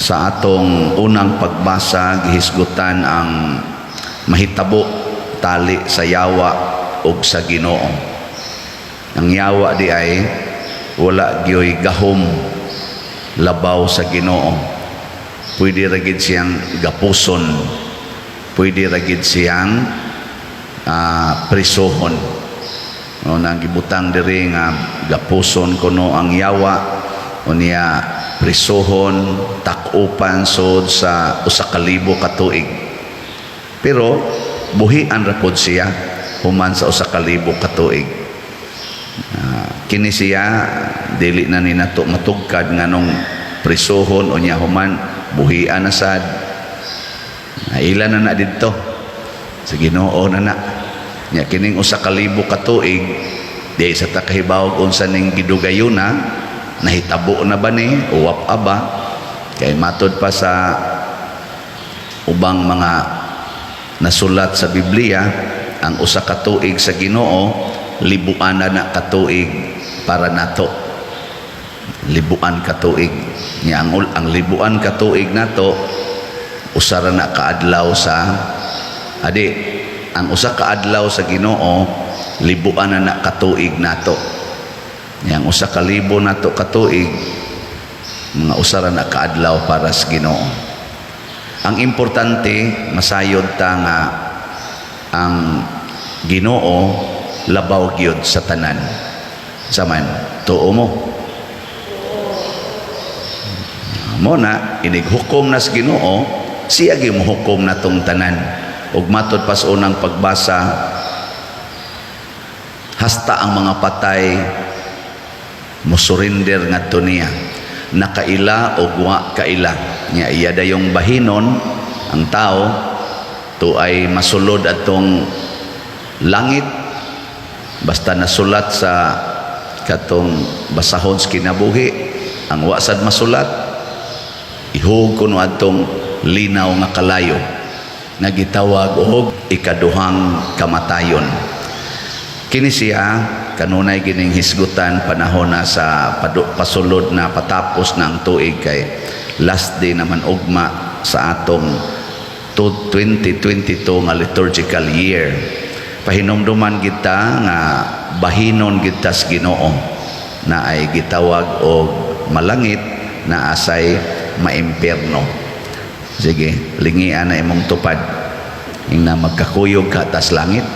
Sa atong unang pagbasa, gihisgutan ang mahitabo tali sa yawa ug sa Ginoo. Ang yawa di ay wala gyoy gahom labaw sa Ginoo. Pwede ra gid siyang gapuson. Pwede ra gid siyang prisohon. No, nang gibutang diri nga gapuson kuno ang yawa, unya prisohon, tak-upan sud sa 1,000 ka tuig. Pero buhian ra pod siya human sa 1,000 ka tuig. Kini siya dili na ni nato matugkad nganong prisohon, unya human buhian na sad. Ila na na didto sa Ginoo na na. Nya kining 1,000 ka tuig, di sa ta kahibaw unsa ning gidugayuna, nahitabo na ba ni o wapa ba, kay matod pa sa ubang mga nasulat sa Biblia, ang 1 ka tuig sa Ginoo, libuan na na katuig para nato, libuan katuig. Nya ang libuan katuig nato, usa ra na kaadlaw sa adi, ang 1 ka adlaw sa Ginoo, libuan na na katuig nato. Nya ang 1,000 nato katuig, mga usa ra na kaadlaw para sa Ginoo. Ang importante, masayod ta nga ang Ginoo labaw gyud sa tanan. Saman, tuo mo? Mo na inig hukom na sa Ginoo, siya gyud mohukom natong tanan. Ug matod pa sa unang pagbasa, hasta ang mga patay mo surrender ngadto niya, nakaila o wa kaila nya. Iya dayong bahinon ang tao to ay masulod atong langit basta nasulat sa katong basahon sa kinabuhi. Ang wa sad masulat, ihug kuno atong linaw nga kalayo nga gitawag og ikaduhang kamatayon. Kini siya kanunay gining hisgutan panahon na sa pasulod na, patapos na ang tuig, kay last day naman ugma sa atong 2022 nga liturgical year. Pahinumduman kita nga bahinon kita sa Ginoo na ay gitawag og malangit na asay maimpierno. Sige, lingian na imong tupad. Ingna, "Magkakuyog ka tas langit?"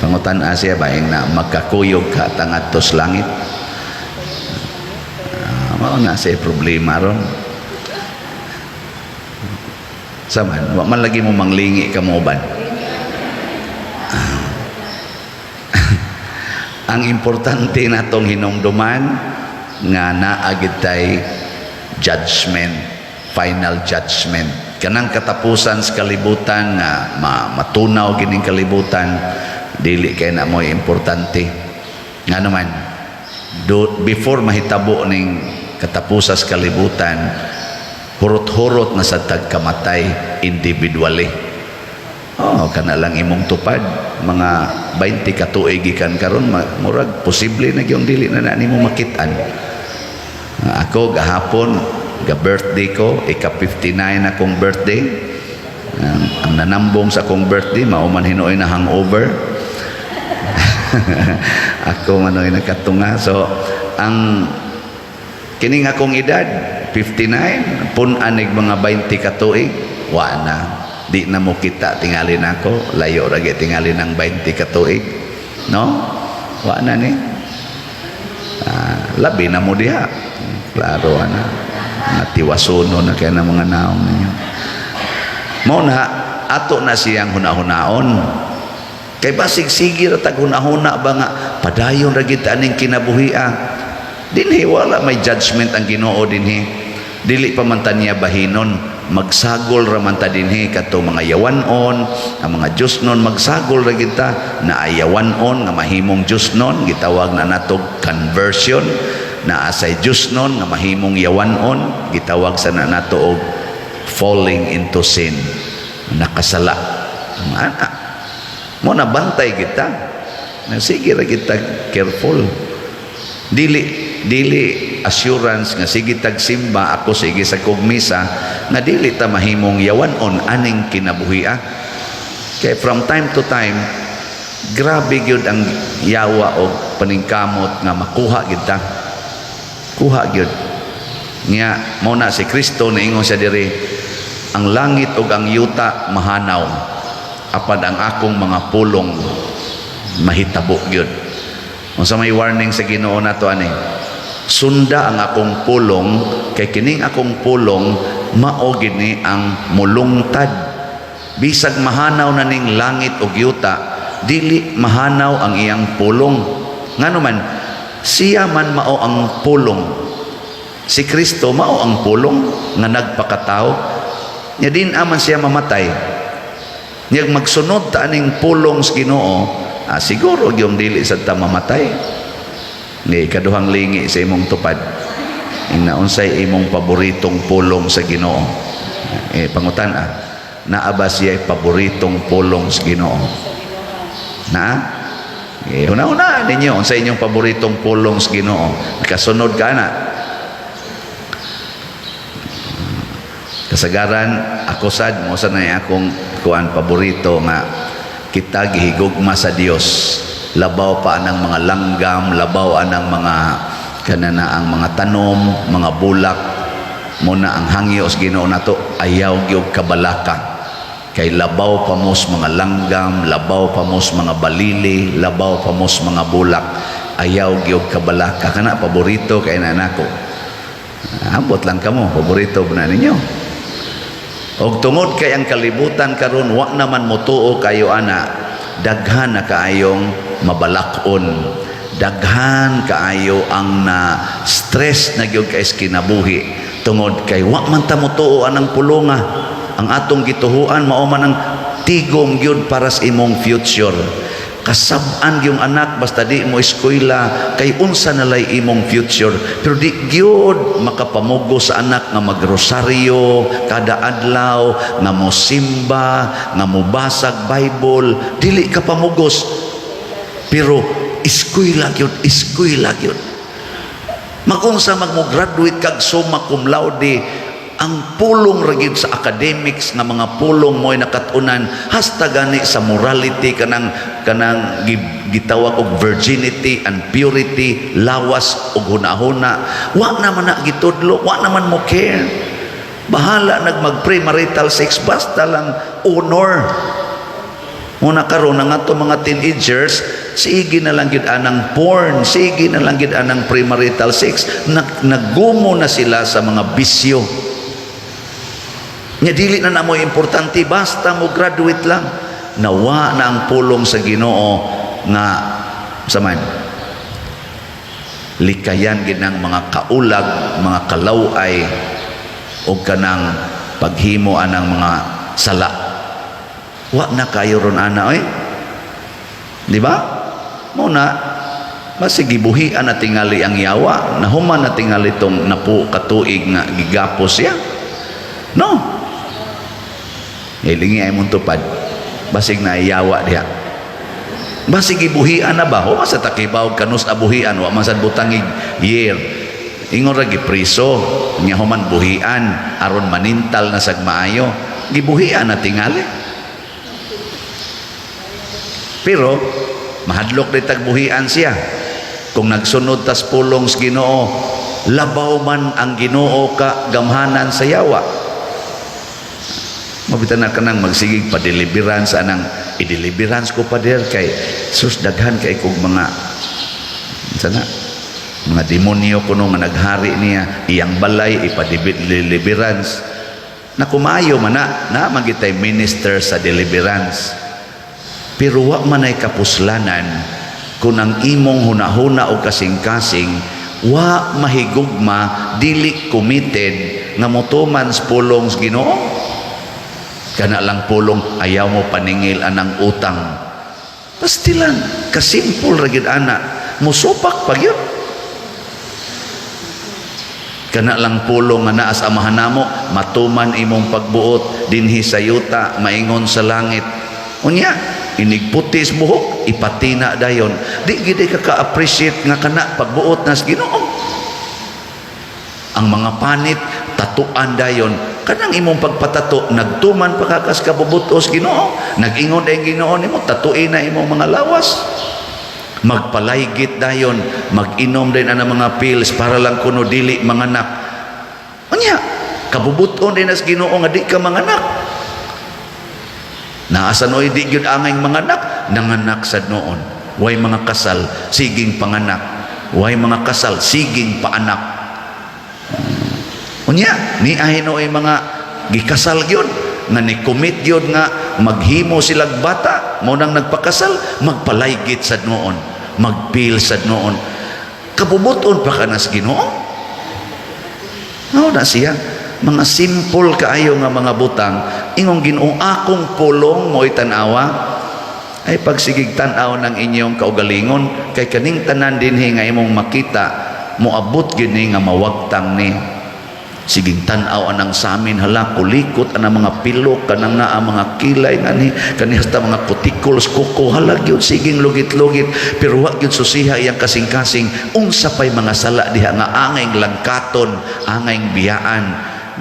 Pangutan siya ba, ingna, "Magkakuyog ka tangadtos langit?" Mao na siya problema ron. Saman, wa man lagi mo manglingi ka mo uban. Ang importante natong hinumduman nga naa gid tay judgment, final judgment. Kanang katapusan sa kalibutan nga matunaw gining kalibutan, dili kay na mo'y importante. Nga naman, before mahitabo ning katapusan sa kalibutan, hurot-hurot na sa tagkamatay individually. Oh, kana lang imong tupad, mga 20 ka tuig gikan karon, murag posible na gyud dili na na nimo makit-an. Ako gahapon ga birthday ko, ika 59 akong birthday. Ang nanambong sa akong birthday mao man hinuoy na hangover. Ako man oy nakatunga. So ang kining akong edad 59, pun-anig mga 20 ka tuig, wa na, di na mo kita tingali nako, layo ra gyud tingali ng 20 ka tuig, no? Wa na ni. Labi na mo diha, klaro ana, natiwasuno na kaya ng mga naong ninyo. Mo na ato na siyang hunahunaon, kay basig sige ra tag hunahuna ba nga padayon ra gid aning kinabuhia. Dinhi wala may judgment ang Ginoo dinhi, dili pa man ta niya bahinon. Magsagol ra man ta dinhi kadto mga yawan-on, ang mga Diyosnon, magsagol ra gid ta na ayawan-on nga mahimong Diyosnon, gitawag na nato conversion, na asay Diyosnon nga mahimong yawan-on, gitawag sa na nato og falling into sin, nakasala. Ana mo na, bantay kita na, sige ra kita, careful. Dili dili assurance nga sige tag simba, ako sige sa kog misa, nga dili ta mahimong yawan-on aning kinabuhia. Kay from time to time, grabe gyud ang yawa og paningkamot nga makuha gyud ta. Kuha gyud. Nya mao na si Kristo niingon siya diri, "Ang langit ug ang yuta mahanaw, apan ang akong mga pulong mahitabo gyud." Unsa may warning sa Ginoo nato ani? Sunda ang akong pulong, kay kining akong pulong mao gid ni ang mulungtad. Bisag mahanaw na ning langit ug yuta, dili mahanaw ang iyang pulong. Ngano man? Siya man mao ang pulong. Si Kristo mao ang pulong nga nagpakatao. Nya din aman siya mamatay. Nya magsunod ta aning pulong sa Ginoo, siguro gyud dili sad ta mamatay. Ni ikaduhang lingi sa imong tupad. Ingna, unsay imong paboritong pulong sa Ginoo? Eh, pangutan ah. Naa ba siya paboritong pulong sa Ginoo? Na? Eh, una-una ninyo, unsa inyong paboritong pulong sa Ginoo? Nakasunod ka na. Kasagaran, ako sad mo sa na akong kuan paborito nga kita gihigugma sa Dios. Labaw pa anang mga langgam, labaw anang mga kanana ang mga tanom, mga bulak. Muna ang hangyo sa Ginoo nato, ayaw gyud kabalaka. Kay labaw pa mos mga langgam, labaw pa mos mga balili, labaw pa mos mga bulak. Ayaw gyud kabalaka. Kana paborito kay na nako. Ambot lang kamo, paborito ba na ninyo? Og tungod kay ang kalibutan karon wa naman motuo kayo ana, daghan na kaayong mabalakon. Daghan kaayo ang na stress na gyud kay kinabuhi tungod kay wa man ta motuo anang pulonga. Ang atong gituhuan mao man ang tigom gyud para sa imong future. Kasab-an yung anak, basta di mo eskwela kay unsa nalay imong future, pero di gyud makapamugo sa anak nga magrosaryo kada adlaw, nga mosimba, nga mobasag Bible. Dili ka pamugos, pero eskwela gyud, eskwela gyud. Magunsa magmo-graduate kag summa cum laude, ang pulong ra gyud sa academics nga mga pulong mo'y nakatunan, hasta gani sa morality, kanang kanang gitawag og virginity and purity, lawas ug hunahuna, wa naman na gitudlo, wa naman mo care. Bahala nag mag premarital sex, basta lang honor. Muna karon ang ato mga teenagers, sige na lang gid anang porn, sige na lang gid anang premarital sex. Naggumo na sila sa mga bisyo. Nya dili na namo importante, basta mo graduate lang. Nawa na ang pulong sa Ginoo nga sa man likayan gid ng mga kaulag, mga kalaway o kanang paghimo anang mga sala. Wa na kayo ron ana oy. Di ba? Mo na masigi buhian na tingali ang yawa, nahuman na tingali tong napo katuig nga gigapos siya. No. Hilingi ay mong tupad. Basig na yawa diha. Basig gibuhian na ba? Wa man sa takibaw kanus abuhian, wa man sa butangig year. Ingon ra gipriso, nya human buhian aron manintal na sag maayo. Gibuhian na tingali. Pero mahadlok di tagbuhian siya. Kung nagsunod tas pulong sa Ginoo, labaw man ang Ginoo ka gamhanan sa yawa. Mabitan na kanang magsigig pa deliverance anang i-deliverance ko pa der kay sus, daghan kay kog mga sana mga demonyo kuno nga naghari niya iyang balay, ipa-deliverance na. Kumayo man na na magitay minister sa deliverance, pero wa man ay kapuslanan kung ang imong hunahuna o kasing-kasing wa mahigugma, dili committed nga motuman sa pulong sa Ginoo. Kana lang pulong, ayaw mo paningil anang utang. Pastilan, kasimpol ra gyud ana, musupak pa gyud. Kana lang pulong nga naa sa Amahan namo, matuman imong pagbuot dinhi sa yuta maingon sa langit. Unya Inig putis buhok, ipatina dayon. Di gid ka ka-appreciate nga kana pagbuot nas Ginoo. Ang mga panit, tatuan dayon. Kanang imong pagpatato, nagtuman pa ka kas kabubutos Ginoo. Nag-ingon ang Ginoo nimo, tatuin na imong mga lawas. Magpalaygit dayon, mag-inom din ang mga pills para lang kuno dili manganak. Unya, kabubuton din as Ginoo nga di ka manganak. Naasa noy di gyud angay manganak, nanganak sad noon. Way mga kasal, siging panganak. Way mga kasal, siging paanak. Unya, ni ay nooy mga gikasal gyud nga ni commit gyud nga maghimo silag bata, mo nang nagpakasal, magpalaygit sad noon, magpil sad noon. Kabubuton pa ka nas Ginoo. Mao na siya. Mga simple kaayo nga mga butang, ingong Ginoo, akong pulong mo'y tan-awa. Ay pagsigig tan-aw ng inyong kaugalingon kay kaning tanan dinhi nga imong makita, moabot gyud ni nga mawagtang ni. Siging tan-aw anang samin, hala, kulikot anang mga pilok, kanang naa mga kilay ngani kani, hasta mga cuticles, kuko, hala gyud, siging lugit-lugit, pero wa gyud susiha iyang kasing-kasing unsa pay mga sala diha nga angay langkaton, angay biyaan,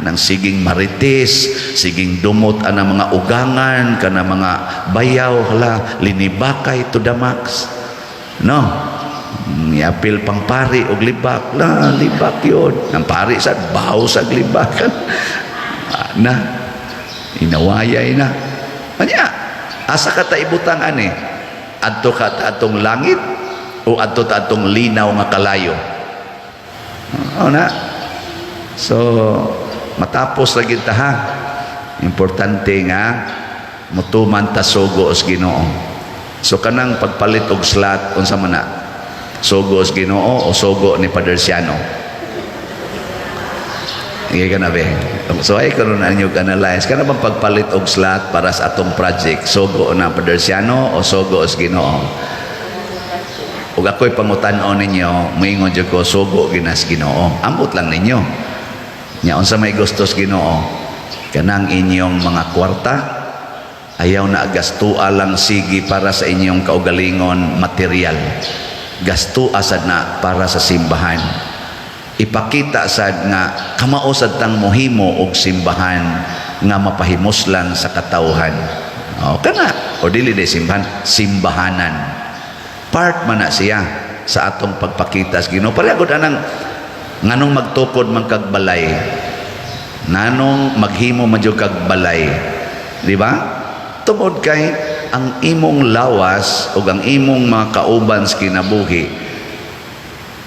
nang siging marites, siging dumot anang mga ugangan kana, mga bayaw, hala, linibakay to the max, no? Niapil pang pari og libak la, libak yun ang pari sa baw sa libakan. Ah, na inawayay na. Anya, asa ka ta ibutang ani? Adto ka ta atong langit o adto ta atong linaw nga kalayo? Oo na. So matapos lagi ta, ha. Importante nga mutuman ta sugo sa Ginoo. So kanang pagpalit og slot, unsa man na? Sugo sa Ginoo o sugo ni Father Siano? Sige ka na be. So ay karon na inyo analyze kana bang pagpalit og slot para sa atong project, sugo na Father Siano o sugo sa Ginoo? Ug ako'y pangutan-on ninyo, moingon jud ko, sugo ginas Ginoo. Ambot lang ninyo. Nya unsa may gusto sa Ginoo? Kanang inyong mga kwarta, ayaw na gastua lang sige para sa inyong kaugalingon material. Gasto asad na para sa simbahan. Ipakita sad nga kamao sad tang mohimo og simbahan nga mapahimuslan sa katawhan. O kana o dili de simbahan, simbahanan. Part man na siya sa atong pagpakita sa Ginoo. Pareha gud anang nganong magtukod man kag balay, nanong maghimo man jud kag balay, di ba? Tungod kay ang imong lawas ug ang imong mga kauban sa kinabuhi,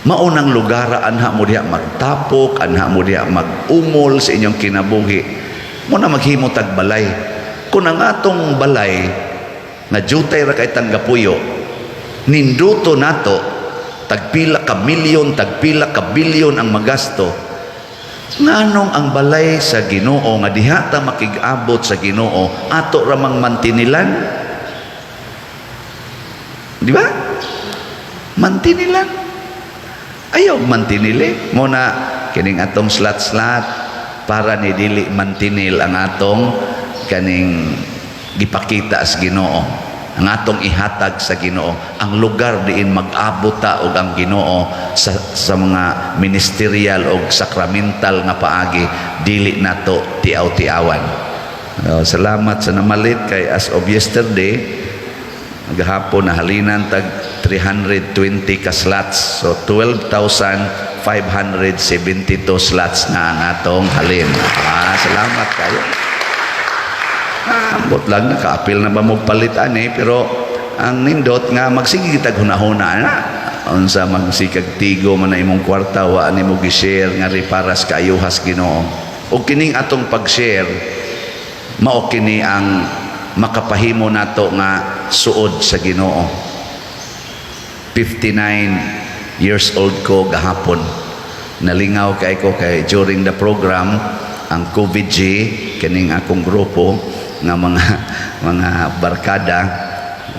maunang lugar anha mo diha magtapok, anha mo diha mag-umol sa inyong kinabuhi. Mo na maghimo tag balay. Kung ang atong balay nga jutay ra kay tanggapuyo, ninduto nato, tagpila ka milyon, tagpila ka bilyon ang magasto, nganong ang balay sa Ginoo nga diha ta makig-abot sa Ginoo, ato ramang mantinilan? Di ba? Mantinilan. Ayaw mantinili mo na kining atong slot-slot para ni dili mantinil ang atong kaning gipakita sa Ginoo, ang atong ihatag sa Ginoo, ang lugar diin mag-abot ta og ang Ginoo sa mga ministerial og sakramental nga paagi, dili nato tiaw-tiawan. Salamat sa namalit kay as of yesterday, gahapon, nahalinan tag 320 ka slots. So 12,572 slots na ang atong halin. Ah, salamat kayo. Ah, ambot lang, nakaapil na ba mo palit ani, pero ang nindot nga magsige kitag hunahuna na unsa magsikag tigo man na imong kwarta, wa nimo gi-share nga para sa kaayuhas Ginoo. Ug kining atong pag-share, mao kini ang makapahimo nato nga suod sa Ginoo. 59 years old ko gahapon. Nalingaw kay ko kay during the program, ang COVID-G, kining akong grupo nga mga barkada,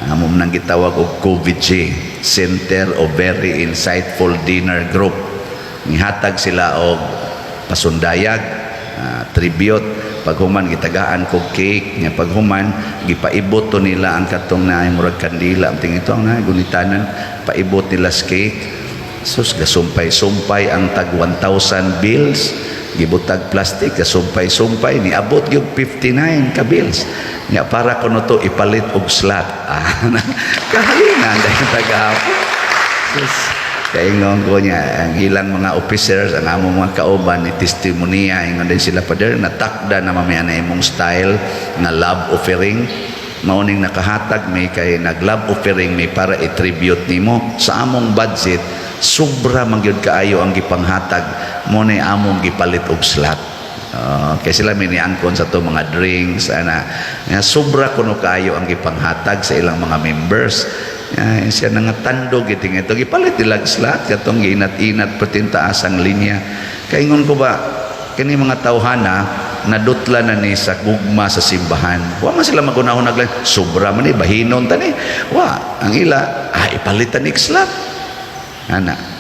amo nang gitawag og COVID-G, Center of Very Insightful Dinner Group. Nihatag sila og pasundayag, tribute. Paghuman, gitagaan ko cake nya. Paghuman, gipaibot to nila ang katong na murag kandila ang tingito na gunitanan, paibot nila sa cake. Sus, gasumpay-sumpay ang tag 1,000 bills, gibutag plastic, gasumpay-sumpay, niabot gyud 59 ka bills nya. Para kuno to ipalit og slot. Ah, kahalina dahil tagahapon. Sus, kaingon ko niya, ang ilang mga officers, ang among mga kauban, ni testimonya, ingon din sila, "Father, natakda na mamaya na imong style nga love offering. Mauning nakahatag may kay nag-love offering may para i-tribute nimo sa among budget. Sobra man gyud kaayo ang gipanghatag mo na among gipalit og slot." Kay sila may niangkon sa to mga drinks ana nga sobra kuno kaayo ang gipanghatag sa ilang mga members. Siya nangatandog iting ito gipalit nila slot katong giinat-inat pertintaas ang linya. Kaingon ko ba, kini mga tawhana nadutla na ni sa gugma sa simbahan. Wa man sila magunahon naglan sobra man ni, bahinon ta ni. Wa ang ila, ah, ipalitan ni slot ana.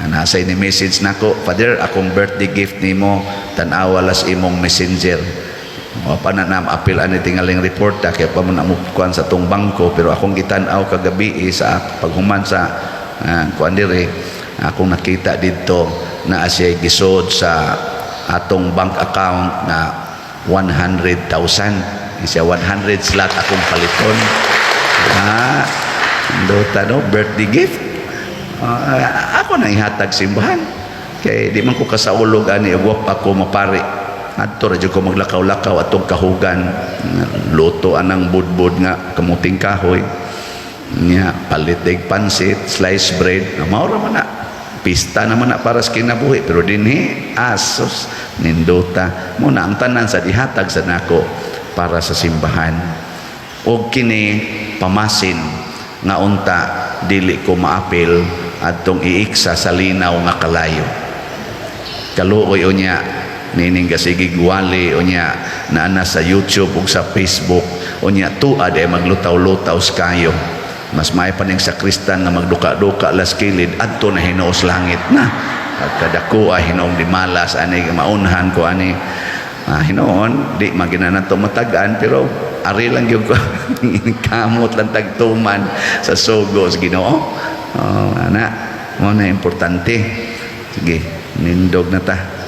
Nasa ini message nako, "Father, akong birthday gift nimo, tan-awa las imong Messenger." Wa pa na nam apil ani tingaling reporta kay pa mo na mo kuan sa tong bangko, pero akong gitan-aw kagabi eh, sa paghuman sa kuan dire, akong nakita didto na siya gisod sa atong bank account na 100,000. Siya 100 slot akong paliton. Ah, duta no, birthday gift. Ah, ako na ihatag simbahan. Kay di man ko kasaulog ani ug wa pa ko mapari. Adto ra jud ko maglakaw-lakaw atong kahugan. Luto anang budbud nga kamuting kahoy. Nya palit dig pansit, slice bread, na mao ra man na. Pista naman na para sa kinabuhi, pero dinhi asos nindota mo na ang tanan sa dihatag sa nako para sa simbahan. Og kini pamasin nga unta dili ko maapil adtong iiksa sa linaw nga kalayo. Kaluoy unya nining gasigig wali unya naa sa YouTube ug sa Facebook. Unya tuad ay maglutaw-lutaw sa kayo. Mas may paning sakristan nga magduka-duka las kilid adto na hinuos langit na pagkadako ay hinuong di malas ani maunhan ko ani. Ah, hinuon di magina nato matagaan, pero ari lang gyud ko, kamot lang tagtuman sa sugo sa Ginoo. Oh, ana mo na importante. Sige, nindog na ta.